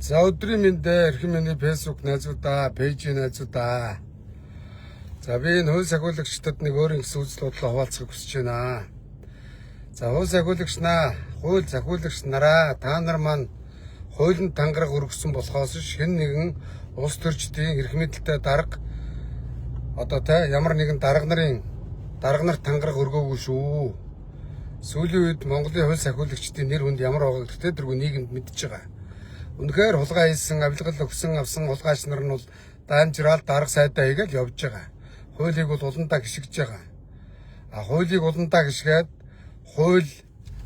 За өдрийн мэнд эрхэм миний Facebook найзуудаа, пэйжийн найзуудаа. За би энэ хууль сахиулагчдад нэг өөрийн гэсэн үзэл бодлоо хуваалцахыг хүсэж байна. За хууль сахиулагч наа, хууль сахиулагч нараа та нар маань хуулинд тангараг өргөсөн болохоос хэн нэгэн улс төрчдийн эрх мэдэлтэй дарга одоо та ямар нэгэн дарга нарын дарга нар тангараг өргөөгүй шүү. Сүүлийн үед Монголын хууль сахиулагчдын нэр хүнд ямар байгааг тэртээ тэргүй нийгэмд мэдж байгаа. Үнэхээр хулгай хийсэн, авилгал өгсөн, авсан хулгайч нар нь бол даамжраал дарга сайдаа хийгээл явж байгаа. Хуулийг бол уландаа гიშгэж байгаа. А хуулийг уландаа гიშгээд хууль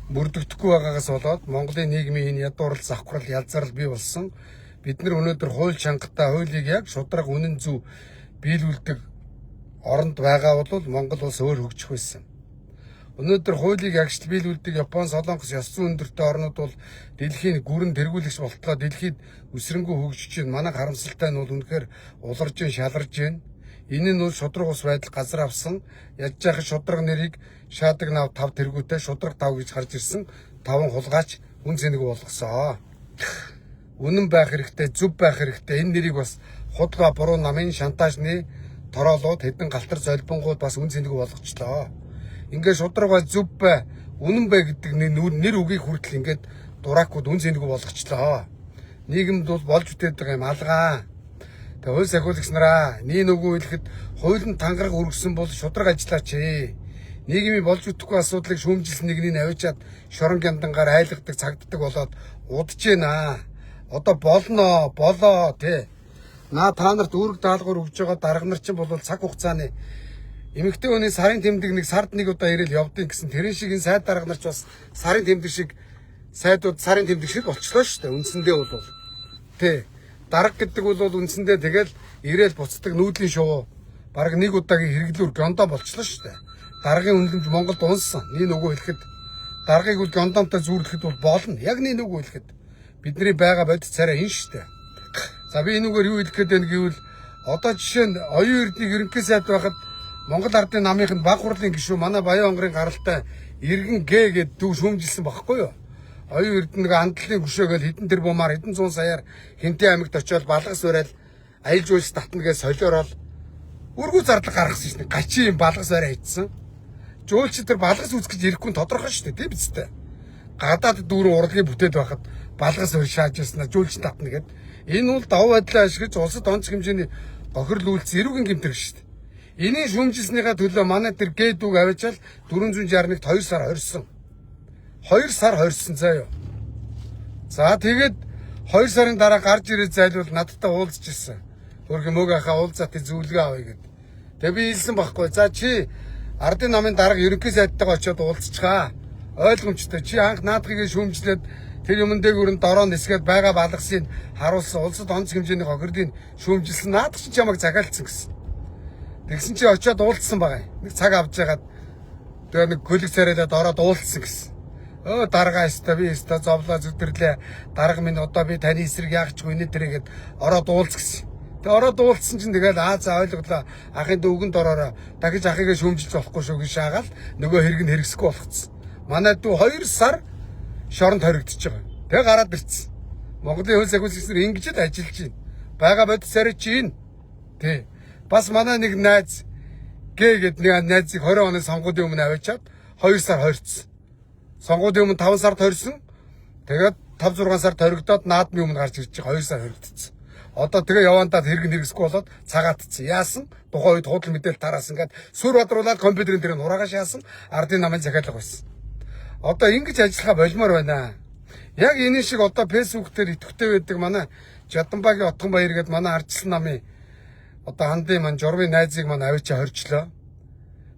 мөрдөгдөхгүй байгаагаас болоод Монголын нийгмийн энэ ядуурл, завхрал, ялзарл бий болсон. Бид нар өнөөдөр хууль чангатаа хуулийг яг шударга үнэн зөв биелүүлдэг оронд байгаа бол Монгол улс өөр хөгжих байсан. Өнөөдөр хуулийг ягшил биелүүлдэг Япон, Солонгос ёс зүйн өндөртэй орнууд бол дэлхийн гүрэн тэргүүлэгч болтгоо дэлхийд өсрөнгөө хөгжиж байна. Манай харамсалтай нь бол үнэхээр уларж байна, шаларж байна. Энэ нь бол шударга ус байдал газар авсан. Ядж яхад шударга нэрийг шаадаг нав тав тэргүүтэй шударга тав гэж гарч ирсэн. Таван хулгайч хүн зэнийг болгосоо. Үнэн байх хэрэгтэй, зөв байх хэрэгтэй. Энэ нэрийг бас худалгаа буруу намын шантаажны тороолууд хэдэн галтар золбонгууд бас үн цэнийг болгочлоо. Ингээд шударга зөв бай, үнэн бай гэдэг нэр үгийг хүртэл ингээд дуракууд үн цэнийг болгочлоо. Нийгэмд бол болж үтээд байгаа юм алгаа. Тэгээ хууль сахиулагч нараа, нэг нүгүү хэлэхэд хуулинд тангараг өргөсөн бол шударга ажиллаач ээ. Нийгмийн болж үтэхгүй асуудлыг шүүмжилсэн нэгнийг авчиад шорон гяндангаар айлгадаг, цагддаг болоод удаж гэнэ. Одоо болно, болоо тий. Наа та нарт үүрэг даалгавар өгж байгаа дарга нар чинь бол цаг хугацааны эмэгтэй хүний сарын тэмдэг нэг сард нэг удаа ирэл явдیں۔ гэсэн тэрэн шиг энэ сайд дарга нар ч бас сарын тэмдэг шиг сайдууд сарын тэмдэг шиг болчлоо шүү дээ. Үндсэндээ бол тий. Дарга гэдэг бол үндсэндээ тэгэл ирээл буцдаг нүүдлийн шувуу. Бараг нэг удаагийн хэрэглүүр гёндоо болчлоо шүү дээ. Даргын үнэлэмж Монголд унсан. Нэг нөгөө хэлэхэд даргыг бол гёндоонтой зүүрлэхэд бол болно. Яг нэг нөгөө хэлэхэд бидний байгаа бодит царай энэ шүү дээ. За би энүүгээр юу хэлэх гээд байна гэвэл одоо жишээ нь оюун эрднийг ерөнхий сайд байхад Монгол Ардын намынх нь баг хурлын гишүүн манай Баян онгорын гаралтай иргэн Г гэдэг дүү шүүмжилсэн багхгүй юу? Оюун эрдэнэ нэг андлын хөшөөгээл хэдэн тэрбумаар хэдэн зуун саяар Хинтээ аймагт очиод балгас барайл аялал жуулч татна гэж солиорол өргүү зарлага гаргасан шин гачин юм балгас барай хийцсэн. Жуулч тэр балгас үүсгэж гэж ирэхгүй нь тодорхой шүү дээ, тийм биз дээ. Гадаад дүүрэн урлагийн бүтээл байхад балгас барь шааж ирсэн жуулч татна гэд. Энэ бол давуу байдлаа ашиглаж улсад онцгой хэмжээний гохирол үйлдсэн эрүүгийн гэмтэр шүү дээ. Энийг шүүмжилснийхаа төлөө манай тэр Г дүүг авчаал 461-т 2 сар хорьсон. 2 сар хорьсон заяа. За тэгээд 2 сарын дараа гарч ирээд зайлвал надтай уулзч ирсэн. Хөргө мөг ахаа уулзаатыг зөвлөгөө авъя гэд. Тэгээ би хэлсэн байхгүй. За чи ардын намын дарга ерөнхий сайдтайгаа очиод уулзчихаа. Ойлгомжтой. Чи анх наадхыг шүүмжлээд тэр юмн дээгүүр нь дороо нисгээд байгаа балгасыг харуулсан улсад онц хэмжээний хохирлыг шүүмжилсэн. Наадах чи чамайг захиалцсан гэсэн. Тэгсэн чи очиод уулзсан байгаа юм. Нэг цаг авч ягаад тэгээ нэг көлөг царайлаад ороод уулзсан гэсэн. Өө дарга өстой би өстой зовлоо зүтэрлээ. Дарга минь одоо би таны эсрэг яах ч үгүй нэ тэргээд ороод уулз гэсэн. Тэгээ ороод уулзсан чинь тэгэл аа за ойлголоо. Ахын дүү үгэнд ороорой. Дахиж ахыгаа шүүмжилж болохгүй шүү гэж шаагаал нөгөө хэрэг нь хэрэгсэхгүй болгоцсон. Манай дүү 2 сар шоронд хоригдчихж байгаа. Тэгээ гараад ирсэн. Монголын хууль сахиулагч нар ингэж л ажиллаж байна. Бага бодис царай чи энэ. Тэ. Бас манай нэг найз Г гэдэг нэг найзыг 20 оны сонгуулийн өмнө авчиад 2 сар хорьцсон. Сонгуулийн өмнө 5 сард хорьсон. Тэгээд 5 6 сард хоригдоод наадмын өмнө гарч ирж байгаа 2 сар хоригдсон. Одоо тэгээ явандаа хэрэг хэрэгсэхгүй болоод цагаатцсан. Яасан? Тухайн үед худал мэдээлэл тараасан гээд сүр бадруулаад компьютерын дээр нураагаа шаасан. Ардын намын захиалга байсан. Одоо ингэж ажиллахаа болмоор байна. Яг энэ шиг одоо Facebook дээр идэвхтэй байдаг манай Жаданбагийн Отгон баяр гээд манай ардчилсан намын одоо хандын маань журмын найзыг маань авчи хорчлоо.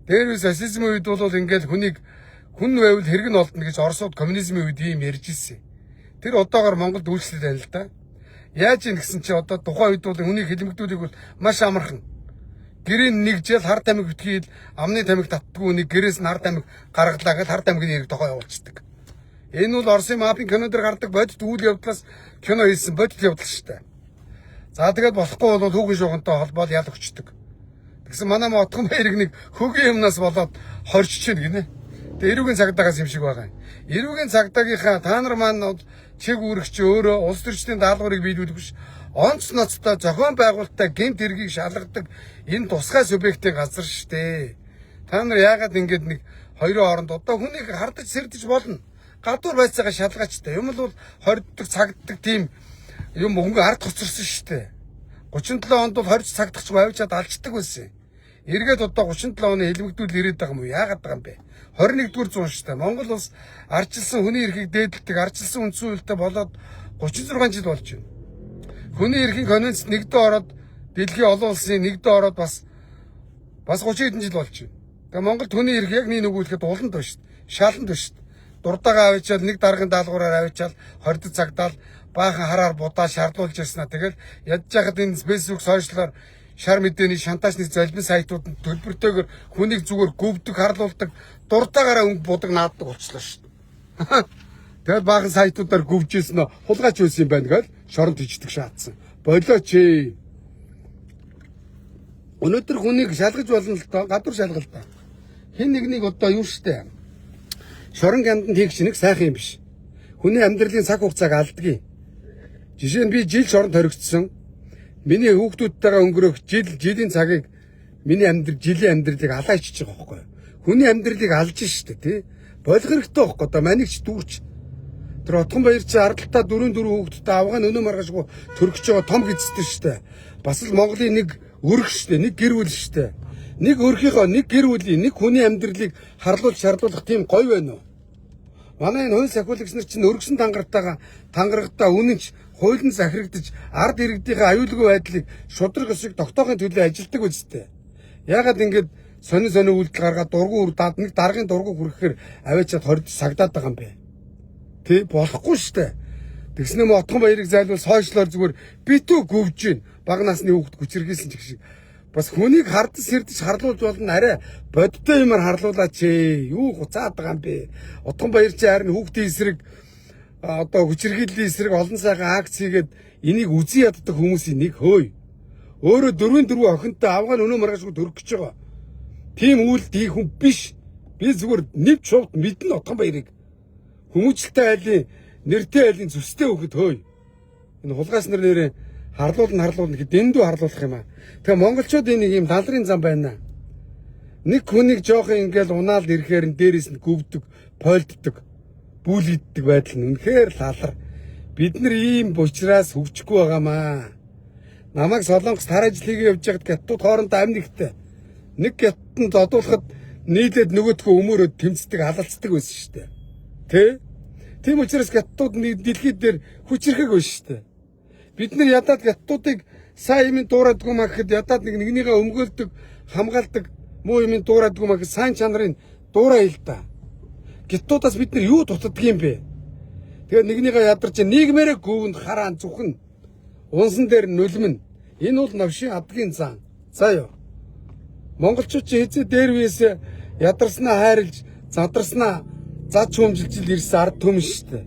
Дээр үе социализмын үед бол ингээл хүнийг хүн байвал хэрэг нь олдно гэж Оросууд коммунизмын үед ийм ярьж ирсэн. Тэр одоогор Монголд үйлчлэл байна л да. Яаж юм гэсэн чи одоо тухайн үед бол хүнийг хилэмгдүүлэх бол маш амархан. Гэрийн нэг жил хар тамхи битгийл амны тамхи татдгүй нэг гэрээс нь хар тамхи гаргалаа гэж хар тамхины хэрэг тохоо явуулцдаг. Энэ бол Оросын мафийн кино дээр гардаг бодит үйл явдлаас кино хийсэн бодит явдал шүү дээ. За тэгээд болохгүй бол хүүхэн шугантай холбоол ял өгчдөг. Тэгсэн манай Отгон баярыг нэг хөгийн юмнаас болоод хорч чинь гинэ. Тэгээ эрүүгийн цагдаагаас юм шиг байгаа юм. Эрүүгийн цагдаагийнхаа та нар маань чиг үүрэгч өөрөө улс төрчдийн даалгаврыг биелүүлэх биш онц ноцтой зохион байгуулалттай гэмт хэргийг шалгадаг энэ тусгай субъектийн газар штэ. Та нар яагаад ингэж нэг хоёрын хооронд одоо хүнийг хардаж сэрдэж болно. Гадуур байцаага шалгаачтай. Юм л бол хорддог, цагддаг тийм юм өнгө ард хоцорсон штэ. 37 онд бол хорж цагдах ч авчиад алждаг байсан. Эргээд одоо 37 оны хэлмэгдүүл ирээд байгаа юм уу? Яагаад байгаа юм бэ? 21-р зуун штэ. Монгол улс ардчилсан хүний эрхийг дээдэлдэг, ардчилсан үндсэн хуультай болоод 36 жил болж байна. Хүний эрхийн конвенц нэгдэн ороод дэлхийн олон улсын нэгдэн ороод бас 30 хэдэн жил болж байна. Тэгээ Монголд хүний эрх яг нэг нүгүүлэхэд уланд байна шүү дээ. Шаланд байна шүү дээ. Дурдаагаа авчиад нэг даргын даалгавраар авчиад хордод цагдаал баахан хараар будаа шаардуулж ирсэн аа. Тэгэл ядж яхад энэ Facebook сошиалар шар мэдээний шантаажны золбин сайтуудад төлбөртэйгээр хүнийг зүгээр гүвдэг, харлуулдаг, дурдаагаараа өнгө будаг нааддаг болчлоо шүү дээ. Тэгэл баахан сайтуудаар гүвжсэн нь хулгайч байсан юм байна гэж шоронд ичдэг шаардсан. Болооч ээ. Өнөөдөр хүнийг шалгаж болно л доо, гадуур шалгал та. Хин нэгнийг одоо юу штэ. Шорон гямданд хийх чинь нэг сайхан юм биш. Хүний амьдралын цаг хугацааг алддгийг. Жишээ нь би жил шоронд хоригдсон. Миний хүүхдүүдтэйгээ өнгөрөх жилийн цагийг миний амьдрал жилийн амьдралыг алаа ичиж байгаа байхгүй юу? Хүний амьдралыг алж штэ тий. Болох хэрэгтэй байхгүй одоо манигч дүүрч. Тэр Отгон баяр чи ардалтаа 4 4 хүүхэдтэй авгаан өнөө маргаашгүй төрөх гэж байгаа том гизтэй штэ. Бас л Монголын нэг өрх штэ, нэг гэр бүл штэ. Нэг өрхийнхөө нэг гэр бүлийн нэг хүний амьдралыг харлуул шарлуулах тийм гоё байна уу? Манай энэ хууль сахиулагч нар чинь өргөсөн тангартайгаа тангарагтаа үнэнч хуулийн захирагдаж ард иргэдийнхээ аюулгүй байдлыг шудраг өсөг тогтоохын төлөө ажилтдаг үстэй. Яагаад ингэж сонин сонин үйлдэл гаргаад дургу үр дад нэг даргын дургу хүрэхээр аваачаад хорд сагдаад байгаа юм бэ? Тэ болохгүй штэ. Тэгснэ мө Отгон баярыг зайлвал сойшлоор зүгээр битүү гүвж гин бага насны хүүхэд хүчирхийлсэн ч гэх шиг. Бас хүнийг хардаж сэрдэж харлуулж болно арай бодтой юмар харлуулаач ээ. Юу хуцаад байгаа юм бэ? Отгон баяр чи харин хүүхдийн эсрэг одоо хүчирхийллийн эсрэг олон сайхан акц хийгээд энийг үзэн яддаг хүмүүсийн нэг хөөе. Өөрөө 4-4 охинтой авгаан өнөө маргаашгүй төрөх гэж байгаа. Тийм үйлдэл хийх хүн биш. Би зүгээр нэв чувд мэднэ Отгон баярыг. Хүмүүжлтэй айлын нэртэй айлын зүстэй хөхөд хөөе. Энэ хулгайс нар нэрээ харлуулна гэхэд дэндүү харлуулах юм аа. Тэгээ монголчууд энэ нэг юм талрын зам байна. Нэг хүнийг жоохон ингээл унаал ирэхээр нь дээрээс нь гүвдэг, пойлддаг, бүүлийддэг байдал нь үнэхээр лалар. Бид нар ийм бучраас хөгжихгүй байгаамаа. Намайг Солонгос тар ажил хийгээ явж байхад гятууд хоорондоо амь нэгтэй. Нэг гятанд одуулахад нийлээд нөгөөдхөө өмөрөөд тэмцдэг, алалцдаг байсан шүү дээ. Тэ? Тийм учраас гятууд дэлхийд дээр хүчрэхэг байсан шүү дээ. Бид нар ядаад гятуудыг сайн юмын дуураадгүй маа гэхэд ядаад нэг нэгнийгээ өмгөөлдөг, хамгаалдаг, муу юмын дуураадгүй маа гэхэд сайн чанарын дуурай ил та. Гятуудаас бид нар юу дутдаг юм бэ? Тэгээ нэгнийгээ ядарч нийгмээрээ гүвэнд хараан зүхэн унсан дээр нулимн. Энэ бол новшийн адгийн зан. За юу. Монголчууд чи хэзээ дээр үеэс ядарснаа хайрлж, задарснаа зад шүүмжилж л ирсэн ард түмэн шүү дээ.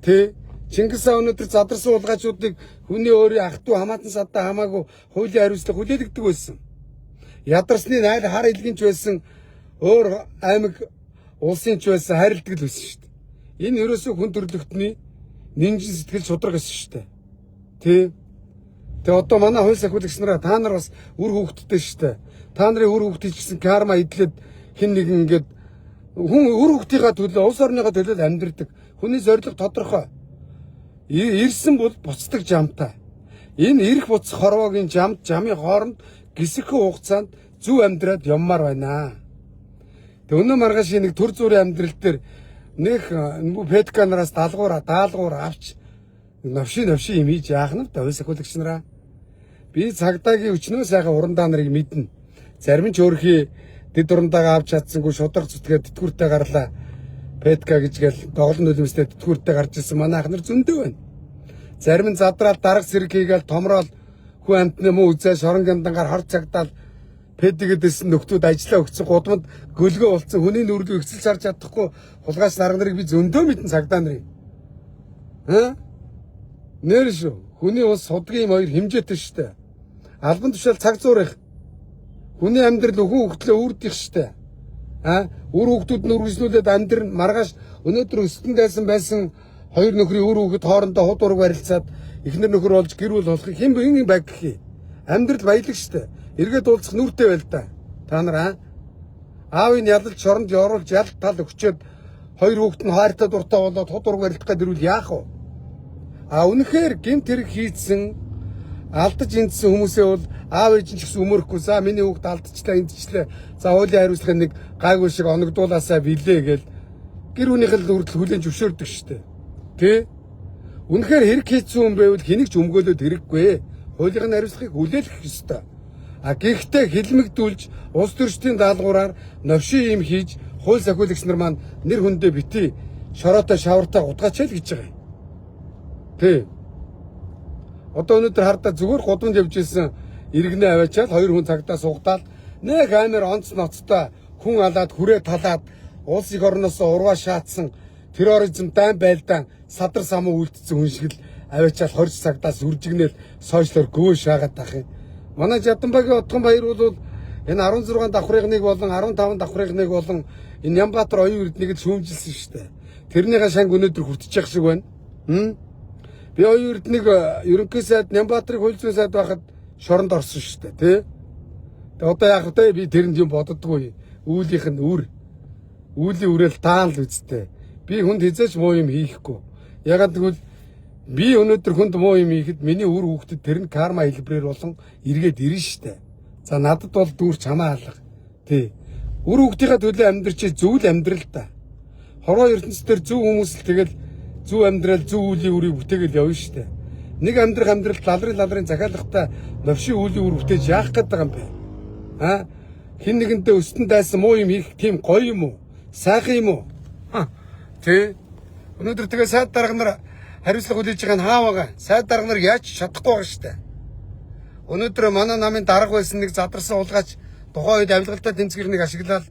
Тэ? Чингис хаан өнөөдөр задарсан хулгайчуудыг хүний өөрийн ах トゥ хамаатан садаа хамаагүй хуулийн хариуцлага хүлээлгдэг байсан. Ядарсны найл хар илгэнч байсан өөр аймаг улсын ч байсан хайрладаг л байсан шүү дээ. Энэ ерөөсөө хүн төрлөختний нинжин сэтгэл шудраг байсан шүү дээ. Тэ? Тэгээ одоо манай хууль сахиулагч нараа та нар бас үр хүүхэдтэй шүү дээ. Та нарын үр хүүхдийн ч гэсэн карма идлээд хэн нэгэн ингээд хүн үр хүүхдийнхаа төлөө улс орныхоо төлөө амьдрдаг. Хүний зорилго тодорхой. Ирсэн бол буцдаг жамтай. Энэ ирэх буцах хорвоогийн жамд жамын хооронд гисэхэн хугацаанд зөв амьдраад явмаар байна. Тэг өнөө маргааш нэг төр зүрийн амьдрал дээр нэг петка нараас даалгавар авч новши юм хийж яах нь вэ? Хууль сахиулагч нараа. Би цагдаагийн өчнөө сайхан урандаа нарыг мэднэ. Зарим нь ч өөрхий дэд урандаага авч чадсангүй шударга зүтгээд тэтгэвртэй гарлаа. Петка гэж гээл доголн нулимстэй тэтгэвртэй гарч ирсэн манай ах нар зөндөө байна. Зарим нь задраал дарга сэрэг хийгээл томрол хүн амтны муу үзээ шорон гямдангаар хор цагдаал педигэд ирсэн нөхдүүд ажиллаа өгсөн гудамд гөлгөө болцсон хүний нүрлүү ихсэл чарж чадахгүй хулгайч нарга нарыг би зөндөө мэдэн цагдаа нарыг. Аа? Нэр шүү. Хүний ус судгийн юм хоёр хэмжээтэй шүү дээ. Албан тушаал цаг зуур их. Хүний амьдрал өхөн хөгтлөө үрдих шүү дээ. А үр хүүхдүүд нь үргэлжлүүлээд амьдр маргааш өнөөдөр өстөн дайсан байсан хоёр нөхрийн үр хүүхэд хоорондоо худ ураг барилцаад эхнэр нөхөр болж гэр бүл болохыг хэн хэн баг гэх юм. Амьдрал баялаг штэ. Эргээд уулзах нүртэй байл та. Та нар аа аавыг ялалж шоронд оруулж ял тал өгчөөд хоёр хүүхэд нь хайртай дуртай болоод худ ураг барилдах гэдэг ирвэл яах вэ? А үнэхээр гэмт хэрэг хийцэн алдаж эндсэн хүмүүсээ бол аав ээж нь ч гэсэн өмөрөхгүй. За миний хүүхд алдчихлаа, эндчлээ. За хуулийн хариуцлагын нэг гайгүй шиг оногдуулаасаа билээ гэл гэр хүнийх л үрдэл хүлээн зөвшөөрдөг штэ. Тэ? Үнэхээр хэрэг хийцэн хүн байвал хэнийг ч өмгөөлөөд хэрэггүй. Хуулийн хариуцлагыг хүлээлгэх ёстой. А гэхдээ хилмигдүүлж улс төрчдийн даалгавраар новшин юм хийж хууль сахиулагч нар маань нэр хүндээ бити шороотой шавартай гутгаач л гэж байгаа юм. Тэ. Одоо өнөөдөр хардаа зүгээр гудамд явж исэн иргэнэ аваачаал хоёр хүн цагдаа суугдаал нэг амар онц ноцтой хүн алаад хүрээ талаад улс их орноос урваа шаацсан терроризм дайн байлдаан садар самуу үлдсэн хүн шиг л аваачаал 20 цагдаас үржигнэл сошиалор гөө шаагаад тах юм. Манай Жаданбагийн Отгон баяр бол энэ 16 давхрын нэг болон 15 давхрын нэг болон энэ Нямбатар оюун эрднийг л шүүмжилсэн шүү дээ. Тэрнийхээ шанг өнөөдөр хүртчих шиг байна. Би оюун эрднийг ерөнхий сайд Нямбатрыг хууль зүйн сайд байхад шоронд орсон шүү дээ, тий? Тэгээ одоо яах вэ? Би тэрэнд юм боддгоо. Үүлийнх нь үр. Үүлийн үрээл таан л үсттэй. Би хүнд хизээч муу юм хийхгүй. Ягаад гэвэл би өнөөдөр хүнд муу юм хийхэд миний үр хүүхдэд тэр нь карма хэлбэрээр болон эргээд ирнэ штэ. За надад бол дүүрч хамаа алга. Тий. Үр хүүхдийнхээ төлөө амьдрч зөв л амьдрал та. Хорвоо ертөнцийн зөв хүмүүс л тэгэл зөв амьдрал зөв үлийн үрийг бүтээгээл явна штэ. Нэг амьдрах амьдрал лалрын лалрын захиалгатай новшин үлийн үр бүтээж яах гээд байгаа юм бэ? А хин нэгэндээ өстөн дайсан муу юм хийх тийм гоё юм уу? Сайхан юм уу? Тий. Өнөөдөр тэгээ сайд дарга нар хариуцлага хүлээж байгаа нь хаа байгаа? Сайд дарга нар яаж чадахгүй байгаа штэ. Өнөөдөр манай намын дарга байсан нэг задарсан хулгайч тухайн үед авилгалтай тэмцгэрнийг нэг ашиглаад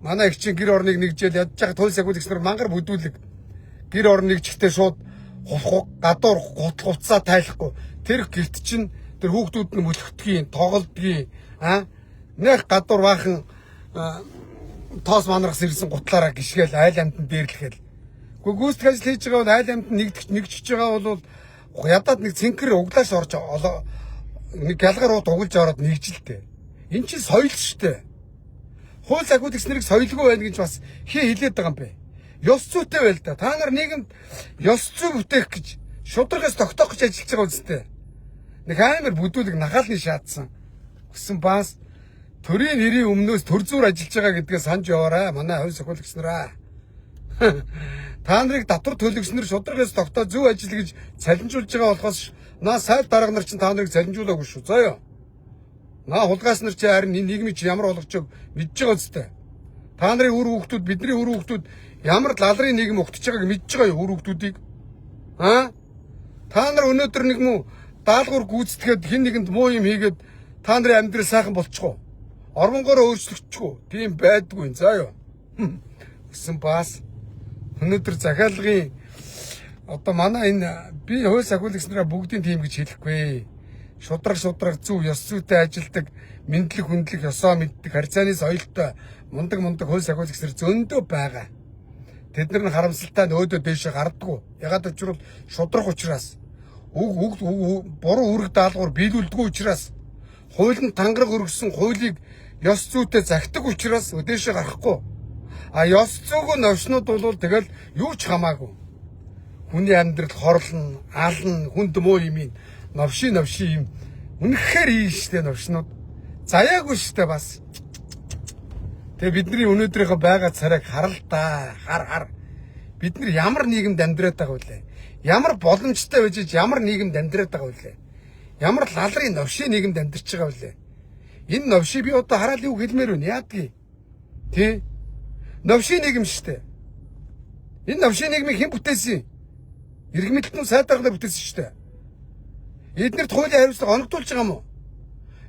манай эгчийн гэр орныг нэгжээл ядж байгаа туйл сахиулагч нар мангар бүдүүлэг гэр орн нэгжихтэй шууд гадуур гутал гуцаа тайлахгүй тэр гэрт чинь тэр хүүхдүүд нь мөлхтгийн тоглолдгийн а нэг гадуур баахан тоос манархас ирсэн гутлаараа гიშгээл айл амтан дээрлэхэл. Гэхдээ гүйцэтгэх ажил хийж байгаа бол айл амтан нэгдэх нэгжиж байгаа бол ядаад нэг цэнхэр углааш орж нэг гялгар уут угалж ороод нэгжилтэй. Эн чинь соёл шүү дээ. Хууль сахиулагч нарыг соёлгүй байна гэж бас хий хэлээд байгаа юм бэ. Ёс зүйтэй байл та. Та нар нийгэмд ёс зүй бүтээх гэж шударгаас тогтоох гэж ажиллаж байгаа үстэй. Нэг амар бүдүүлэг нахаалны шаадсан. Өсөн бас төрийн нэрийн өмнөөс төр зүүр ажиллаж байгаа гэдгээ санаж яваарай. Манай хууль сахиулагч нараа. Та нарыг татвар төлөгч нар шударгаас тогтоо зөв ажил гэж цалинжуулж байгаа болохоос наа сайд дарга нар чинь та нарыг цалинжуулаагүй шүү. Заяа. Наа хулгайс нар чи харин энэ нийгмийг чи ямар болгож байгааг мэдж байгаа үстэй. Та нарын үр хүүхдүүд бидний үр хүүхдүүд ямар лалрын нийгэм угтж байгааг мэдж байгаа юу үр хүүхдүүдийг? Аа? Та нар өнөөдөр нэг муу даалгавар гүйцэтгээд хэн нэгэнд муу юм хийгээд та нарын амьдрал сайхан болчихоо. Орвонгороо өөрчлөгдчихөө. Тийм байдгүй. За юу. Гэсэн бас өнөөдөр захиалгын одоо манай энэ би хууль сахиулагч нараа бүгдийн тийм гэж хэлэхгүй. Шудраг шудраг зөв ёс зүйтэй ажилдаг, мэдлэг хүндлэх ёсоо мэддэг, харьцааны соёлтой мундаг мундаг хууль сахиулагч нар зөндөө байгаа. Тэд нар нь харамсалтай нь өөдөө дээшээ гардаггүй. Ягаад гэвэл шудраг учраас үг үг буруу үүрэг даалгавар биелүүлдэггүй учраас хуулинд тангараг өргөсөн хуулийг ёс зүйтэй загтаг учраас дээшээ гарахгүй. А ёс зүйгүй новшнууд бол тэгэл юу ч хамаагүй. Хүний амьдрал хорлно, ална, хүнд муу юм ин новши новши юм. Үнэхээр ий штэ новшнууд. Заяагүй штэ бас. Тэгээ бидний өнөөдрийнхөө байгаа царайг харал та. Хар хар. Бид нар ямар нийгэмд амьдраад байгаа вэ? Ямар боломжтой байж ямар нийгэмд амьдраад байгаа вэ? Ямар лалрын новши нийгэмд амьдарч байгаа вэ? Энэ новши би одоо хараад юу хэлмээр байна? Яадгийг? Тэ? Новши нийгэм штэ. Энэ новши нийгмийг хэн бүтээсэн? Иргэн мэдлэлтэн сайд дарга нар бүтээсэн штэ. Эднэрт хуулийн хариуцлага оногдуулж байгаа юм уу?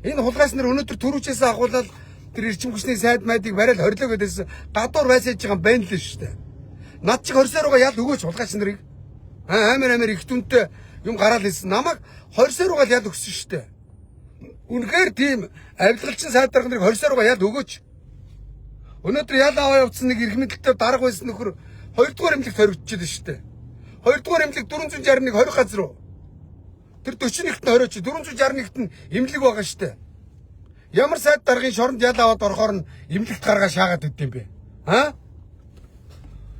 Энэ хулгайс нар өнөөдөр түрүүчээс ахуулаад тэр эрчим хүчний сайд майдыг барайл хорлоо гэдээсэн гадуур байсаж байгаа юм байна л шүү дээ. Над чиг хорсоор байгаа ял өгөөч хулгайч нарыг. Амар амар их дүнтэй юм гараал хэлсэн. Намайг хорсоор байгаа ял өгсөн шүү дээ. Үнэхээр тийм авилгалчин сайд дарга нарыг хорсоор байгаа ял өгөөч. Өнөөдөр ял аваа явцсан нэг эрх мэдэлтэй дарга байсан нөхөр 2 дугаар эмнэлэгт хоригдчихлээ шүү дээ. 2 дугаар эмнэлэг 461 20 газар руу. Тэр 41-т нь 20 чи 461-т нь эмнэлэг байгаа шүү дээ. Ямар сайд даргын шоронд ял аваад орохоор нь эмнэлэгт гаргаа шаагаад өгд юм бэ? Аа?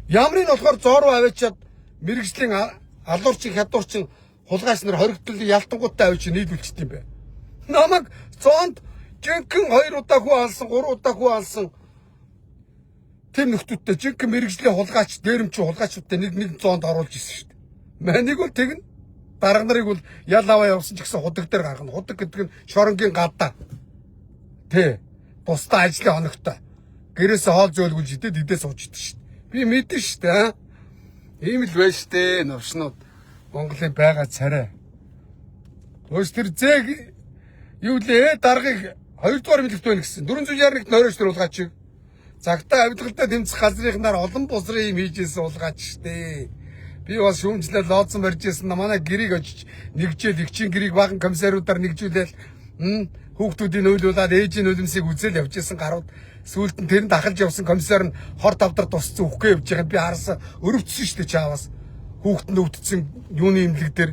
Ямрыг болохоор зоо руу аваачаад мэрэгжлийн алуурчин хядуурчин хулгайч нар хоригдлын ялтангуудтай авчи нийлүүлчихдэг юм бэ? Намайг зоонд жинхэнэ 2 удаа хүү алсан, 3 удаа хүү алсан тэр нөхдүүдтэй жинхэнэ мэрэгжлийн хулгайч, дээрэмчин хулгайчуудтай нэг нэг зоонд оруулж ирсэн шүү дээ. Манийг бол тэгнэ. Дарга нарыг бол ял аваа явсан ч гэсэн худаг дээр гаргана. Худаг гэдэг нь шоронгийн гадаа. Тэ. Тусдаа ажлын хоногтой. Гэрээсээ хоол зөөлгүүлж идээд идээ сууж идэв шүү дээ. Би мэдэн шүү дээ. Ийм л байж штэ новшнууд. Монголын байгаа царай. Өөс тэр зээг юу лээ даргыг 2 дугаар мэлэгт байна гэсэн. 461-т нойроч төр улгаач. Цагтаа авилгалтай тэмцэх газрынхнаар олон бусрын юм хийжсэн улгаач штэ. Би бас шүүмжлэл лооцсон барьж ирсэн. Манай гэрийг очиж нэгжээл эгчийн гэрийг баахан комиссаруудаар нэгжүүлээл хүүхдүүдийн уйлуулаад ээжийн нулимсыг үзэл явж исэн гарууд сүүлд нь тэрэнд ахалж явсан комиссар нь хор тавдар тусцсан үхгээ явж байгааг би харсан, өрөвдсөн шүү дээ. Чаавас хүүхдэнд өвдсөн юуны имлэг дээр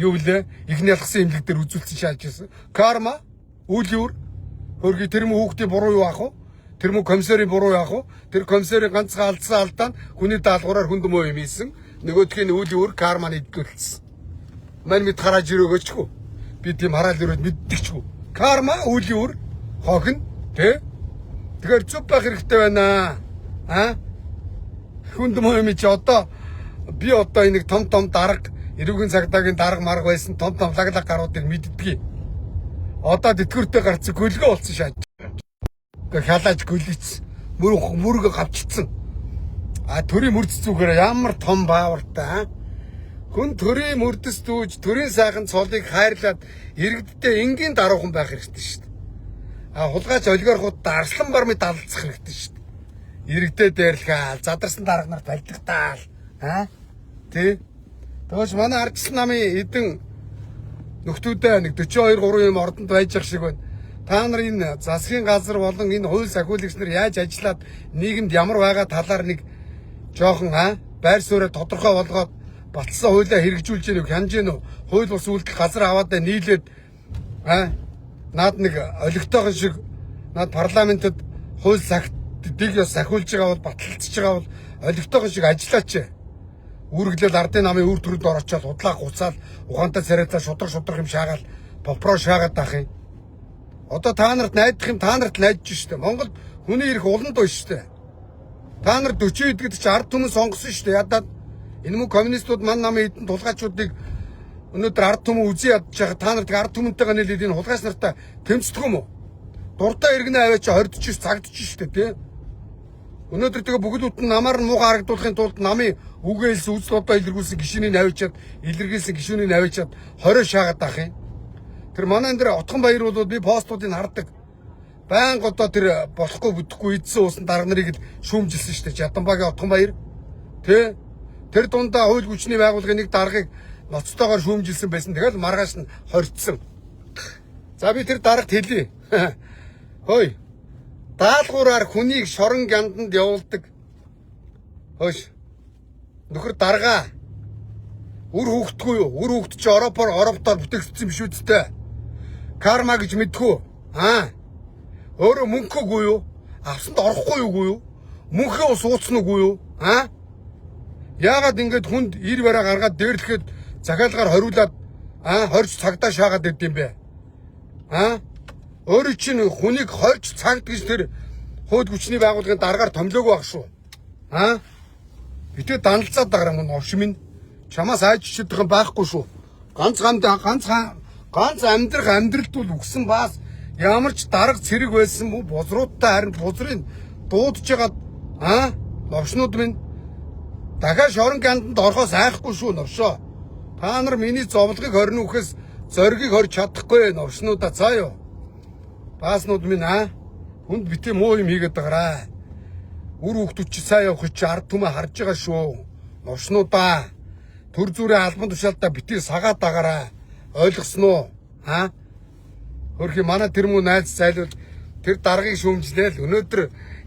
юу блэ ихний ялгсан имлэг дээр үзүүлсэн шааж исэн. Карма үйл юур хөргий тэр мө хүүхдийн буруу юу ах вэ? Тэр мө комиссарын буруу яах вэ? Тэр комиссарын ганцхан алдсан алдаа нь хүний даалгавраар хүнд муу юм хийсэн. Нөгөөдхийн үйл юур карманы идэлсэн. Мань мэд харааж өрөөгөөчгүй. Би тийм хараал өрөөд мэддэгчгүй. Карма үйл юур хохин тэ? Тэгэхээр зүв байх хэрэгтэй байна. А? Хүнд муу юм чи одоо би одоо энэ том том дарга эрүүгийн цагдаагийн дарга марга байсан том том лаглаг гаруудыг мэддгийг. Одоо тэтгэвртэй гарцсан гөлгөө болсон шааж. Ингээ хялааж гөлийц мөрөг гавчицсан. А төрийн мөрдөс зүгээр ямар том баавартай. Хүн төрийн мөрдөс дүүж төрийн сайхан цолыг хайрлаад иргэдтэй энгийн даруухан байх хэрэгтэй шүү дээ. А хулгайч олигархууд арслан бар мэд алцах хэрэгтэй шүү дээ. Иргэдээ дээрлэхаал, задарсан дарга нарт алигдаал. Аа? Тэ? Тэгвэл манай ардчилсан намын эдэн нөхдүүдээ нэг 42 3 юм ордонд байж ах шиг байна. Та нар энэ засгийн газар болон энэ хууль сахиулагч нар яаж ажиллаад нийгэмд ямар байгаа талаар нэг жоохон байр сууриа тодорхой болгоод баталсан хуулиа хэрэгжүүлж гэнэ үү, хянаж гэнэ үү? Хууль бус үйлдэл газар аваад нийлээд наад нэг олигтойхон шиг наад парламентэд хууль сахт дэг ёс сахиулж байгаа бол баталцж байгаа бол олигтойхон шиг ажиллаач. Үүрглэл ардын намын үр төрөнд орочоод худлаа гуцаал ухаантай царайцаа шудраг шудраг юм шаагаал попроо шаагаад байх юм. Одоо та нарт найдах юм, та нарт найдаж штэ. Монголд хүний эрх уланд байна штэ. Та нар 40 хэд гэдэг чи ард түмэн сонгосон штэ. Ядаад энэ мөн коммунистууд ман намын эдэн тулгаачуудыг өнөөдөр ард түмэн үзий ядж байгаа. Та нарт ард түмэнтэйгээ нийлээд энэ хулгайч нартай тэмцдэг юм уу? Дуртай иргэнэ аваач хордож ш цагдаж штэ тий. Өнөөдөр тэгээ бүгд үтэн намаар нь муугаа харагдуулахын тулд намын үгээ хэлсэн үзэл бодоо илэрхийлсэн гишүүнийг авчиад илэрхийлсэн гишүүнийг авчиад 20 шаагаад авах юм. Тэр манай энэ дэр Отгон баяр бол би постуудыг хардаг. Баян одоо тэр болохгүй бүтэхгүй эдсэн уусан дарга нарыг л шүүмжилсэн шүү дээ. Жаданбагийн Отгон баяр. Тэ? Тэр дундаа хууль хүчний байгууллагын нэг даргаыг ноцтойгоор шүүмжилсэн байсан. Тэгэл маргааш нь хоригдсон. За би тэр даргад хэлье. Хөөе. Даалгавраар хүнийг шорон гянданд явуулдаг. Хөөш. Нөхөр даргаа. Үр хүүхдгүй юу? Үр хүүхд чи Европоор Европтоор бүтээгдсэн биш үсттэй. Карма гэж мэдхүү. Аа. Өөрөө мөнхөгүй юу? Авсанд орохгүй юугүй юу? Мөнхөө ус ууцсан уугүй юу? Аа? Яагаад ингэж хүнд ир бараа гаргаад дээрлэхэд захиалгаар хориулаад хорж цагдаа шаагаад өгд юм бэ? Аа? Өөрөө чинь хүнийг хорж цагт гэж тэр хууль хүчний байгууллагын даргаар томлоогүй байх шүү. Аа? Битээ даналцаад байгаа юм новш минь. Чамаас айж чидэх юм байхгүй шүү. Ганц ганц амьдрах амьдралд бол үгсэн бас ямар ч дарга цэрэг байсан мө бузруудтай харин бузрын дуудаж байгаа новшнууд минь дахиад шорон ганданд орохоос айхгүй шүү новшоо. Та нар миний зовлогыг хорин үхээс зоригийг хорж чадахгүй новшнуудаа цаа юу. Бааснууд минь хүнд битээ муу юм хийгээд байгаарай. Үр хүүхдүүд чи сайн явах чи ард түмээ харж байгаа шүү. Новшнуудаа төр зүрийн албан тушаалдаа битээ сагаад дагаарай. Ойлгосноо? Аа? Хөрхи манай тэр мүү найз зайлвал Тэр даргаыг шүүмжлээл өнөөдөр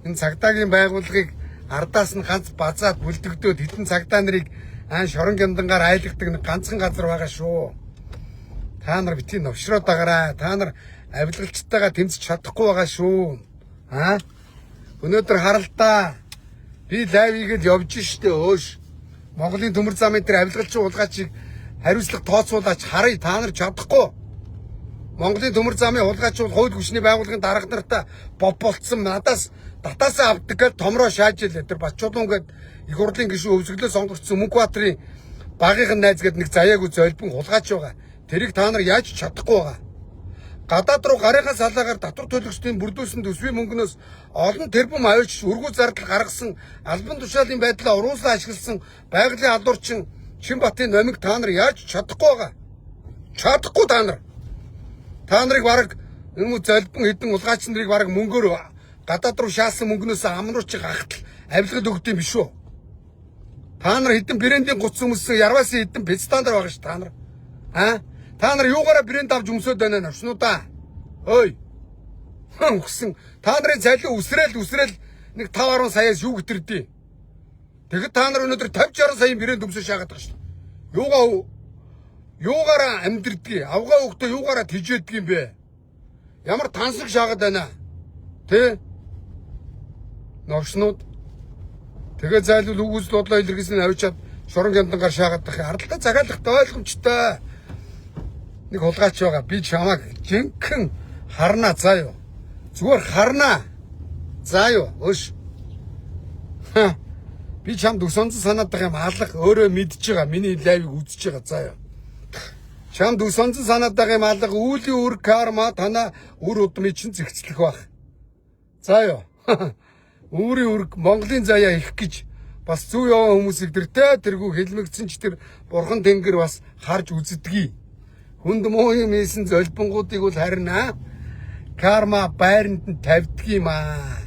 энэ цагдаагийн байгууллагыг ардаас нь ганц базаад бүлдэгдөөд хэдэн цагдаа нарыг аан шорон гямдангаар айлгадаг нэг ганцхан газар байгаа шүү. Та нар битгий новшроод агараа. Та нар авилгалчтайгаа тэмцэж чадахгүй байгаа шүү. Аа? Өнөөдөр харалдаа. Би live хийгээд явж штэ өөш. Монголын төмөр замын тэр авилгалчин хулгайчийг хариуцлага тооцоолаач харъя, та нар чадахгүй. Монголын төмөр замын хулгайч бол хууль хүчний байгууллагын дарга нартай бов болцсон, надаас татаасаа авдаг гэж томроо шааж илээ. Тэр Батчулуун гээд их хурлын гишүүн өвсгөлөө сонгогдсон Мөнхбаатарын багийнхан найз гээд нэг заяагүй золбон хулгайч байгаа. Тэрийг та нар яаж чадахгүй байгаа. Гадаад руу гарынхаа салаагаар татвар төлөгчдийн бүрдүүлсэн төсвийн мөнгнөөс олон тэрбум авчиж өргүү зардал гаргасан, албан тушаалын байдлаа уруулсан ашигласан байгалийн алуурчин Чинбатын номиг та нар яаж чадахгүй байгаа. Чадахгүй та нар. Та нарыг бараг энэ золбон хэдэн улгаач нарыг бараг мөнгөөр гадаад руу шаасан мөнгнөөс амнуучих гахтал авилгал өгд юм биш үү? Та нар хэдэн брендийн гутс өмссөн ярвасын хэдэн педстандар байгаа ш та нар. Аа? Та нар юугаараа брэнд авч өмсөд байна навшнуудаа? Ой. Үхсэн. Та нарын цалин үсрээл нэг 5 10 саяас юу гэтэрдий. Тэгэхэд та нар өнөөдөр 50 60 саяын брэнд өмсөж шаагаад байгаа ш. Юугаараа амьдрдгийг, авгаа өгтөө юугаараа тижээдэг юм бэ? Ямар тансаг шаагаад байна? Тэ? Новшнууд. Тэгээ зайлвал үг үзэл бодлоо илэрхийлсэн авчиад шорон гямдангаар шаагаад байх. Ардалтаа захиалгатай ойлгомжтой. Нэг хулгайч байгаа. Би чамайг жинхэнэ харнаа заа юу. Зүгээр харнаа. Заа юу. Өш. Би чамд өсөнцөн санаад байгаа юм алга өөрөө мэдж байгаа. Миний live ыг үзэж байгаа заа юу. Чамд өсөнцөн санаад байгаа юм алга үүлийн үр карма танаа үр удмыг чинь зэгцлэх байх. За юу. Үүрийн үрг Монголын заяа их гэж бас зүв яваа хүмүүсийг тэртэй тэргүй хэлмэгдсэн ч тэр бурхан тэнгэр бас харж үздэгий. Хүнд муу юм хийсэн золбонгуудыг бол харин карма байранд нь тавьдаг юм аа.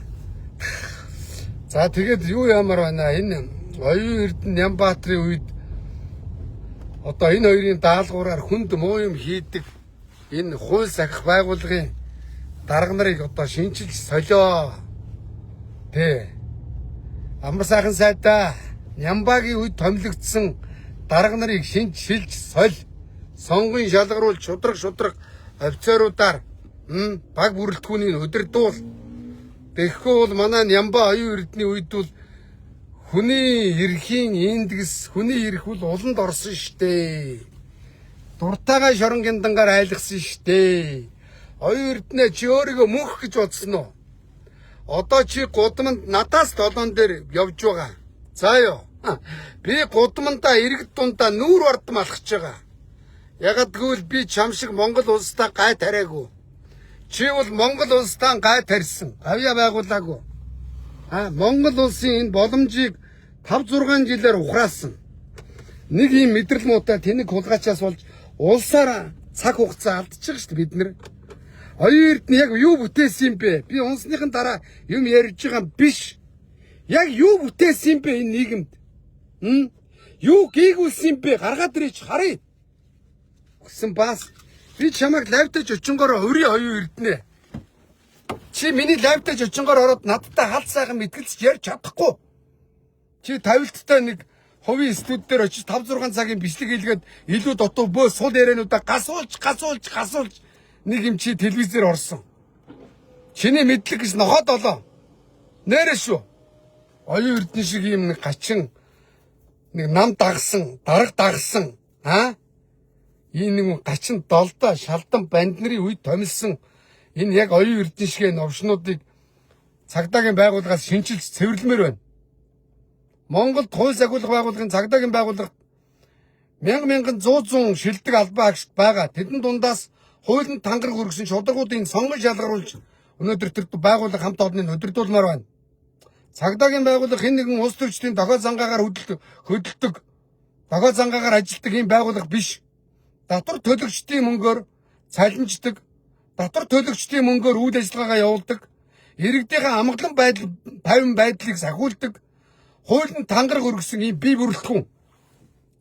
За тэгээд юу ямар байна, энэ оюун эрдэнэ Нямбатрын үед одоо энэ хоёрын даалгавраар хүнд муу юм хийдэг энэ хууль сахих байгууллагын дарга нарыг одоо шинчилж солио. Тэ. Амар сайхан сайдаа Нямбагийн үед томилогдсон дарга нарыг шинчилж соль. Сонгон шалгаруул шудраг шудраг офицеруудаар баг бүрэлдэхүүнийг удирдуул. Тэгэхгүй бол манай Нямба оюун эрдний үед бол хүний эрхийн индекс, хүний эрх бол уланд орсон штэ. Дуртайгаа шорон гиндангаар айлгсан штэ. Оюун эрдэнэ чи өөрийгөө мөнх гэж бодсон уу? Одоо чи гудамд надаас долоон дээр явж байгаа. За юу. Би гудамдаа иргэд дундаа нүүр бардам алхаж байгаа. Ягаад гэвэл би чам шиг Монгол улсдаа гай тариагүй. Чи бол Монгол улсдаа гай тарьсан. Гавьяа байгуулаагүй. А Монгол улсын энэ боломжийг 5 6 жилээр ухраасан. Нэг ийм мэдрэл муутай тэнэг хулгайчаас болж улсаараа цаг хугацаа алдчихж шүү дээ бид нэр. Оюун эрдэнэ яг юу бүтээсэн юм бэ? Би унсныхан дараа юм ярьж байгаа юм биш. Яг юу бүтээсэн юм бэ энэ нийгэмд? Юу гийгүүлсэн юм бэ? Гаргаад ирээч харъя. Гэсэн бас би чамайг live таж очингоор өрийн оюун эрдэнэ. Чи миний live таж очингоор ороод надтай хал сайхан мэтгэлцэж ярьж чадахгүй. Чи тавилттай нэг хувийн студи дээр очиж 5 6 цагийн бичлэг хийлгээд илүү дутуу бөө сул яриануудаа гасуулж гасуулж гасуулж нэг юм чи телевизээр орсон. Чиний мэдлэг гэж нохоо долоо. Нэрэ шүү. Оюун эрдэнэ шиг юм нэг гачин нэг нам дагсан, дарга дагсан, аа? Энэ нэг гачин долдоо шалдан банд нарын үед томилсон энэ яг оюун эрдэнэ шиг новшнуудыг цагдаагийн байгууллагаас шинчилж цэвэрлэмээр байна. Монголд хууль сахиулах байгууллагын цагдаагийн байгууллага мянга мянган зуун зуун шилдэг албан агшид байгаа. Тэдэн дундаас хуулинд тангараг өргөсөн шударгуудын сонгон шалгаруулж өнөөдөр тэр байгууллага хамт олныг удирдуулмаар байна. Цагдаагийн байгууллага хэн нэгэн улс төрчдийн дохио зангаагаар хөдөлдөг, дохио зангаагаар ажилтдаг ийм байгууллага биш. Татвар төлөгчдийн мөнгөөр цалинждаг, татвар төлөгчдийн мөнгөөр үйл ажиллагаагаа явуулдаг, иргэдийнхээ амгалан байдал, тайван байдлыг сахиулдаг, хуулинд тангараг өргөсөн ийм бие бүрэлдэхүүн.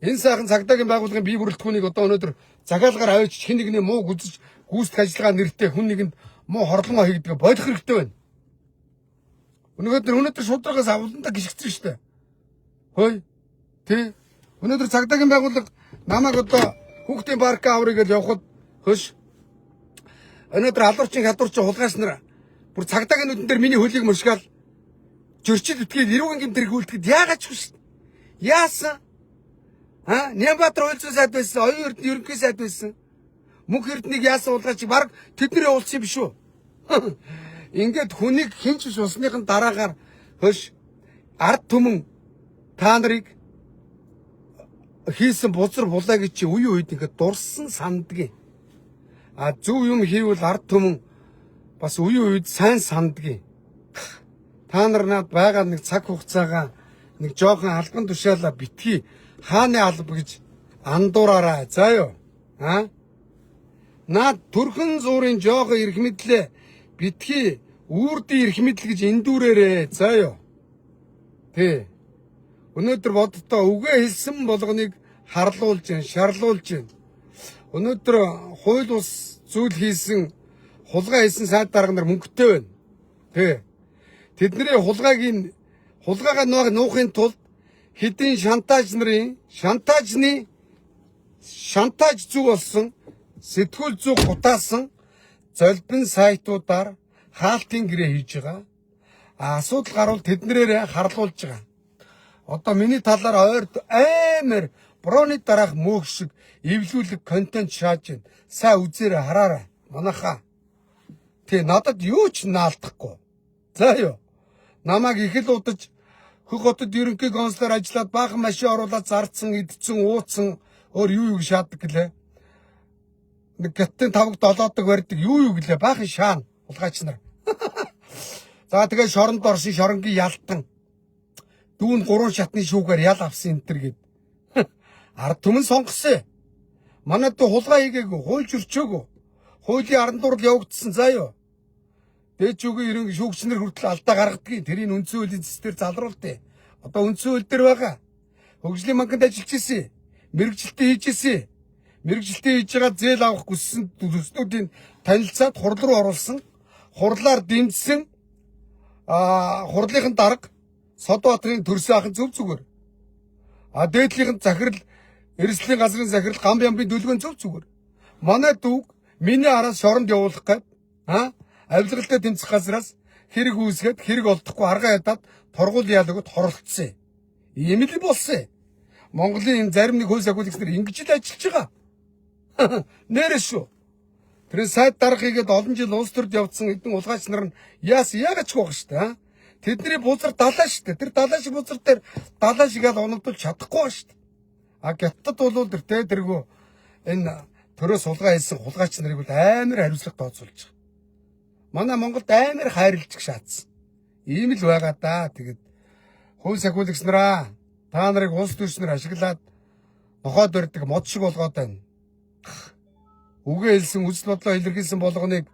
Энэ сайхан цагдаагийн байгууллагын бие бүрэлдэхүүнийг одоо өнөөдөр захиалгаар авчиж хэн нэгний мууг үзэж гүйцэтгэх ажиллагаа нэртэй хүн нэгэнд муу хорлонгоо хийгдэг болох хэрэгтэй байна. Өнөөдөр шударгаас авландаа гიშгцэн шүү дээ. Хөөе. Тий. Өнөөдөр цагдаагийн байгууллага намайг одоо хүүхдийн парк аврыг гэж явхад хөш. Өнөөдөр алуурчин хядуурчин хулгайч нар бүр цагдаагийн нүдэн дээр миний хөлийг мөршгаал жөрчил битгээд эрүүгийн гэмт хэрэг үлдэхэд яагаад ч вэ шүү дээ. Яасан? А? Нямбатар хууль зүйн сайд байсан, оюун эрдэнэ ерөнхий сайд байсан. Мөнх эрднийг яасан хулгайч баг тэд нар явуулсан юм биш үү? Ингээд хүнийг хинч биш усныхын дараагаар хөш ард түмэн та нарыг хийсэн бузар булаа гэж чи үе үед ингээд дурсан сандгийн. А зөв юм хийвэл ард түмэн бас үе үед сайн сандгийн. Та нар над байгаа нэг цаг хугацаагаа нэг жоохон албан тушаалаа битгий хааны алба гэж андуураарай. За юу? А? Наад төрхөн зуурын жоохон эрх мэдлээ битгий үүрдийн эрх мэдэл гэж эндүүрээрээ. За юу? Тий. Өнөөдөр боддоо үгээ хэлсэн болгоныг харлуулж гин, шарлуулж гин. Өнөөдөр хууль ус зүйл хийсэн, хулгай хийсэн сайд дарга нар мөнгөтэй байна. Тий. Тэдний хулгайг хулгайгаа нуухын тулд хэдийн шантаж нарын шантажны шантаж зүг болсон сэтгүүл зүг гутаасан золбин сайтуудаар хаалтын гэрээ хийж байгаа. Асуудал гарвал тэднэрээр харлуулж байгаа. Одоо миний талаар ойрд амар броны дараах мөөх шиг эвлүүлэг контент шааж байна. Сайн үзээрэй хараарай. Манайхаа. Тий надад юу ч наалдахгүй. За юу. Намайг их л удаж Хөх хотод ерөнхий консулаар ажиллаад баахан машин оруулаад зардсан, идсэн, ууцсан өөр юу юу шаадаг гэлээ. Нэг гаттын тавг долоодог барьдаг юу юу гэлээ баахан шаана хулгайч нар. За тэгээ шоронд орсон шоронгийн ялтан. Дүүн 3 шатны шүүгээр ял авсан энэ төр гэд. Ард түмэн сонгосон. Манай дүү хулгай хийгээгүй, хуульч өрчөөгүй. Хуулийн аран дурал явагдсан заа юу. Дээд шүүгийн ерөнхий шүүгч нар хүртэл алдаа гаргадгийг тэрийг үндсэн хуулийн зэс дээр залруултыг. Одоо үндсэн хууль дээр байгаа. Хөгжлийн банкнд ажиллаж ирсэн. Мэргэжилтээ хийж ирсэн. Мэргэжилтээ хийж байгаа зээл авах хүссэн төслүүдийн танилцаад хурал руу оруулсан. Хурлаар дэмжсэн. Хурлынхын дарга Содбаатрын төрсөн ахын зөв зүгээр. А дээдлийнхэн захирал эрсдлийн газрын захирал Гам Ямбын дүлгэн зөв зүгээр. Манай дүүг миний араас шоронд явуулах гээд авилгалтай тэмцэх газраас хэрэг үүсгээд хэрэг олдохгүй аргаа ядаад торгуул яалгууд хоролцсон. Ийм л болсон. Монголын энэ зарим нэг хууль сахиулагч нар ингэж л ажиллаж байгаа. Нэрээ шүү. Тэр сайд дарга хийгээд олон жил улс төрд явцсан хэдэн улгаач нар нь яас яагаад ч байгаа шүү дээ. Тэдний бузар далаа шүү дээ. Тэр далаа шиг бузар дээр далаа шиг ал унагдуулж чадахгүй байгаа шүү дээ. А гаттад бол тэр тэ тэргүү энэ төрөөс хулгай хийсэн хулгайч нарыг бол амар хариуцлага тооцоолж байгаа. Манай Монголд амар хайрладаг шаацсан. Ийм л байгаа да. Тэгээд хууль сахиулагч нараа та нарыг улс төрчнөр ашиглаад нохойд барьдаг мод шиг болгоод байна. Үгээ хэлсэн үзэл бодлоо илэрхийлсэн болгоныг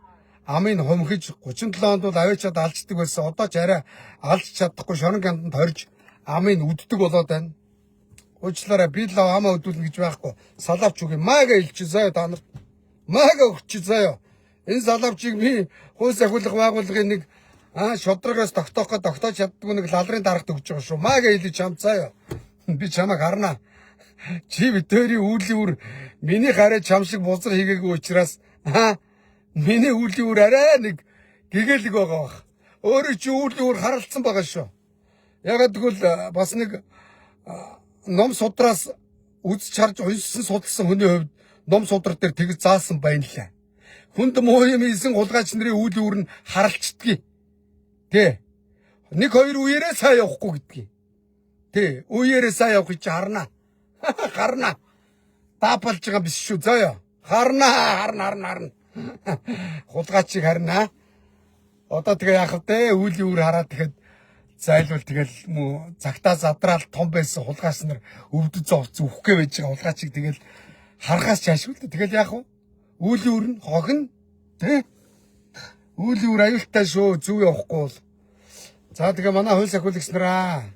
амыг хумхиж 37 онд бол аваачаад алждаг байсан. Одоо ч арай алж чадахгүй шорон ганданд хорж амыг үддэг болоод байна. Уучлаарай би л амаа өдүүлнэ гэж байхгүй. Салавч үг мага илчи заяа та нарт. Мага өгчи заяа. Энэ салавчийг би хууль сахиулах байгууллагын нэг шудрагаас тогтоох гэж тогтоож чаддгүй нэг лалрын дарагт өгч байгаа шүү. Мага илж чам заяа. Би чамайг харна. Чи битэрийн үүлийн үр миний хараа чам шиг бузар хийгээгүй учраас миний үүлийн үр арай нэг гэгээлэг байгаа бах. Өөрөө чи үүлийн үр харалцсан байгаа шүү. Ягаад гэвэл бас нэг ном судраас үзэж харж уншсан судалсан хүний хувьд ном судар дээр тэгж заасан байна лээ. Хүнд муу юм хийсэн хулгайч нарын үүлийн үр нь харалцдгийг. Тэ. Нэг хоёр үеэрээ сайн явахгүй гэдгийг. Тэ. Үеэрээ сайн явах гэж харна. Харна. Даапалж байгаа биш шүү. Заяа. Харна, харна, харна, харна. Хулгайчийг харна. Одоо тэгээ яах вэ? Үүлийн үр хараад тэгэхэд зайлвал тэгэл мө цагтаа задраал том байсан хулгайч нар өвдөж зовц үхэх гээ байж байгаа хулгайчийг тэгэл харахаас чаашгүй л тэгэл яах вэ? Үүлийн үр нь хохино. Тэ? Үүлийн үр аюултай шүү. Зөв явахгүй бол. За тэгээ манай хууль сахиулагч нараа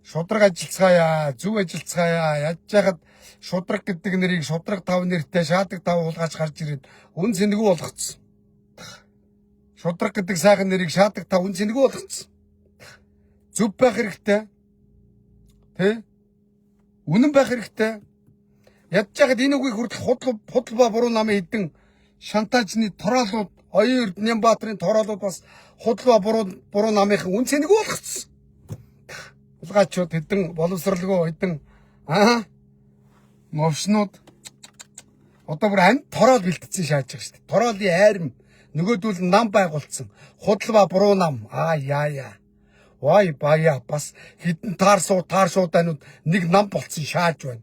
шудраг ажиллацгаая, зөв ажиллацгаая. Ядж яхад шудраг гэдэг нэрийг шудраг 5 нэртэй шаадаг 5 хулгайч гарч ирээд үн цэнэгүй болгоцсон. Шудраг гэдэг сайхан нэрийг шаадаг та үн цэнэгүй болгоцсон. Зөв байх хэрэгтэй. Тэ? Үнэн байх хэрэгтэй. Ядж яхад энэ үгийг хүртэл худал худал ба буруу намын хэдэн шантажны тороолууд, оюун Эрдэнэ Баатрын тороолууд бас худал ба буруу буруу намынхан үн цэнэгүй болгоцсон. Хулгайчууд хэдэн боловсралгүй хэдэн аа мовшнууд одоо бүр амьд тороол бэлтцсэн шааж байгаа шүү дээ. Тороолын айрам нөгөөдөл нам байгуулсан. Худал ба буруу нам. Аа яа яа. Вай бая бас хідэн таар суу таар шуудаанууд нэг нам болцсон шааж байна.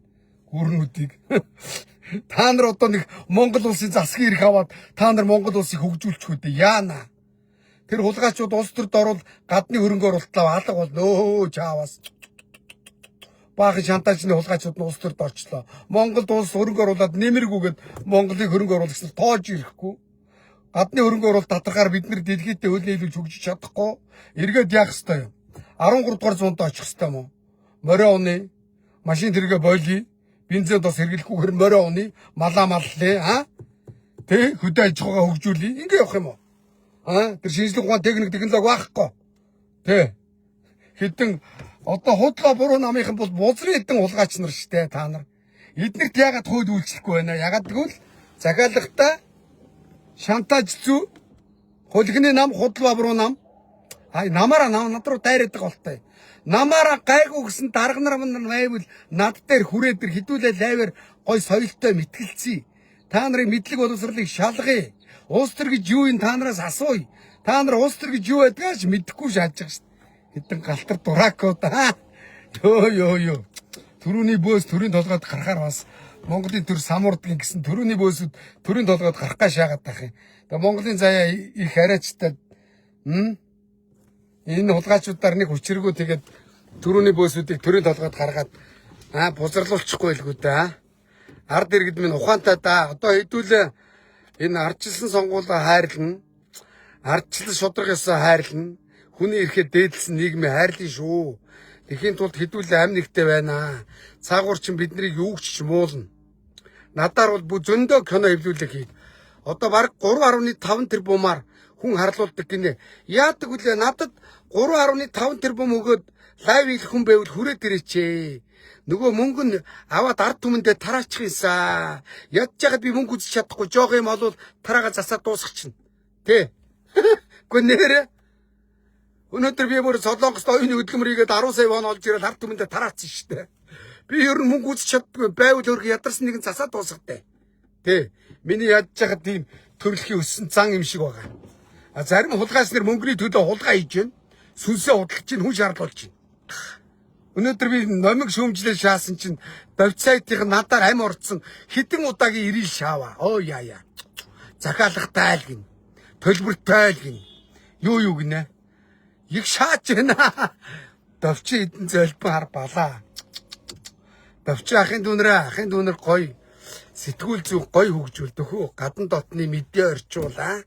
Гүрнүүдийг. Та нар одоо нэг Монгол улсын засгийн эрх аваад та нар Монгол улсыг хөгжүүлчих үү дээ. Яана. Тэр хулгайчууд улс төрд орвол гадны хөрөнгө оруулалт алга бол нөө чаавас. Баахан шантажны хулгайчууд нь улс төрд орчлоо. Монголд улс хөрөнгө оруулаад нэмэргүүгээд Монголыг хөрөнгө оруулагч нар тоож ирэхгүй. Гадны хөрөнгө оруулалт татархаар бид нэр дэлхийдээ хөл нийлүүлж хөгжиж чадахгүй. Эргээд яах ёстой юм? 13 дугаар зуунд очих ёстой юм уу? Морио уны, машин тэргээ болий, бензин тос хэрэглэхгүйгээр морио уны, малаа маллаа, а? Тэ хөдөө аж ахуйгаа хөгжүүлье. Ингээ явах юм уу? А? Тэр шинжлэх ухаан техник технологи байхгүй. Тэ. Хэдэн одоо худлаа буруу намынхан бол бузрын хэдэн хулгайч нар штэ та нар. Эднэрт яагаад хууль үйлчлэхгүй байна? Яагаад гэвэл захиалгатай шантаж зүү хулигны нам худал буруу нам. Ай намаараа нам над руу дайраад байгаа болтой. Намаараа гайгүй гэсэн дарга нар мань байвал над дээр хүрээд ир хідүүлээ лайвар гой соёлтой мэтгэлцээ. Та нарын мэдлэг боловсролыг шалгая. Улс төр гэж юу юм та нараас асууя. Та нар улс төр гэж юу байдгаа ч мэдэхгүй шааж байгаа шүү дээ. Хэдэн галтар дуракууд аа. Йоо ёо ёо. Төрөүний бөөс төрийн толгойд гарахаар бас Монголын төр самуурдгийн гэсэн төрөүний бөөсүүд төрийн толгойд гарах гай шаагаад байх юм. Тэгээ Монголын заяа их арайчтай энэ хулгайчуудаар нэг хүчрэгүү тэгээд төрөүний бөөсүүдийг төрийн толгойд гаргаад аа бузарлуулчихгүй байлгүй дээ. Ард иргэд минь ухаантай да. Одоо хэдүүлээ энэ ардчилсан сонгуулаа хайрлана. Ардчлал шудраг ёсоо хайрлана. Хүний эрхээ дээдлсэн нийгмээ хайрлана шүү. Тэхийн тулд хэдүүлээ амь нэгтэй байна. Цаагуур чинь биднийг юу ч муулна. Надаар бол бүх зөндөө кино хэвлүүлэг хий. Одоо бараг 3.5 тэрбумаар хүн харлуулдаг гинэ. Яадаг вүлээ надад 3.5 тэрбум өгөөд live хийх хүн байвал хүрээд ирээч. Нөгөө мөнгө нь аваад ард түмэндээ тараачих юмсаа. Ядж яхад би мөнгө үзэж чадахгүй жоох юм олвол тараага засаад дуусгачихна. Тэ. Гэхдээ нэрэ өнөөдөр би бүр Солонгост оюуны хөдөлмөр хийгээд 10 сая вон олж ирээд ард түмэндээ тараацсан шүү дээ. Би ер нь мөнгө үзэж чаддгүй байвал өөрх ядарсан нэгэн засаад дуусгатай. Тэ. Миний ядж яхад тийм төрөлхийн өссөн зан юм шиг байгаа. А зарим хулгайч нар мөнгөний төлөө хулгай хийж байна. Сүнсээ худалдаж чинь хүн шаардуулж байна. Өнөөдөр би номиг шүүмжлээ шаасан чинь вебсайтын надаар ам орцсон хэдэн удаагийн ирэл шаава. Оо яа яа. Захиалгатай л гин. Төлбөртэй л гин. Юу юу гинэ? Их шааж байна. Довчин хэдэн зөлбөн хар балаа. Довчин ахын дүүнрээ ахын дүүнэр гоё сэтгүүл зүйн гоё хөгжүүлдэх үү? Гадна дотны мэдээ орчуулаа.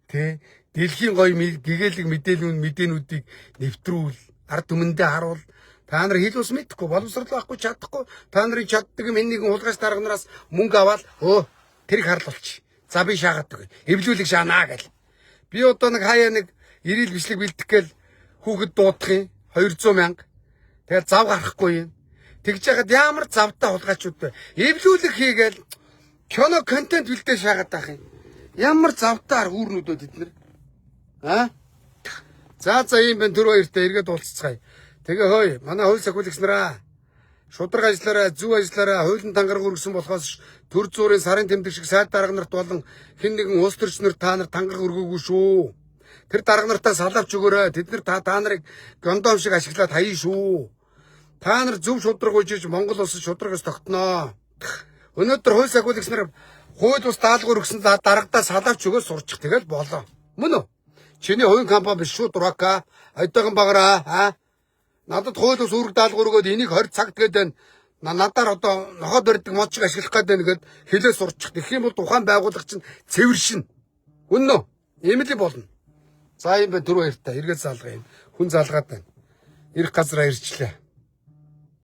Тэ дэлхийн гоё гэгээлэг мэдээлэл мэдээнүүдийг нэвтрүүл, ард түмэндээ харуул. Та нар хэл ус мэдэхгүй, боловсрол байхгүй чадахгүй. Та нарын чаддаг юм энэ нэгэн хулгайч дарга нараас мөнгө аваад өө тэрийг харлуулчих. За би шаагаад өгье. Эвлүүлэг шаанаа гэл. Би одоо нэг хаяа нэг ирэл бичлэг бэлдэх гээл хүүхэд дуудах юм 200 мянга. Тэгэл зав гарахгүй юм. Тэгж яхад ямар завтай хулгайчуд вэ? Эвлүүлэг хийгээл кино контент бэлдээ шаагаад байх юм. Ямар завтай хүүрнүүд вэ тэд нар? А? За за ийм байна төр баяртай эргээд уулзцгаая. Тэгээ хөөе манай хууль сахиулагч нараа шударга ажиллаараа зөв ажиллаараа хуулийн тангараг өргөсөн болохоос төр зүрийн сарын тэмдэг шиг сайд дарга нарт болон хэн нэгэн улс төрч нар та нар тангараг өргөөгүй шүү. Тэр дарга нартаа салавч өгөөрэй. Тэд нар та нарыг гондом шиг ашиглаад хаяа шүү. Та нар зөв шударга үжиж Монгол улсад шударгаас тогтноо. Өнөөдөр хууль сахиулагч нар хууль ус даалгавар өгсөн даргадаа салавч өгөө сурчих. Тэгэл болоо. Мөн үү? Чиний хувийн компани биш шүү дурака. Ойдогон багараа. Аа? Надад хууль ус үүрэг даалгавар өгөөд энийг 20 цагт гээд байна. Надаар одоо нохоо барьдаг мод шиг ашиглах гээд байна гэд хэлээ сурчих. Тэгэх юм бол тухайн байгууллага чинь цэвэршин. Үнэн үү? Ийм л болно. За юм байна түр баяртай. Эргээд залгаа юм. Хүн залгаад байна. Ирэх газраа ирчлээ.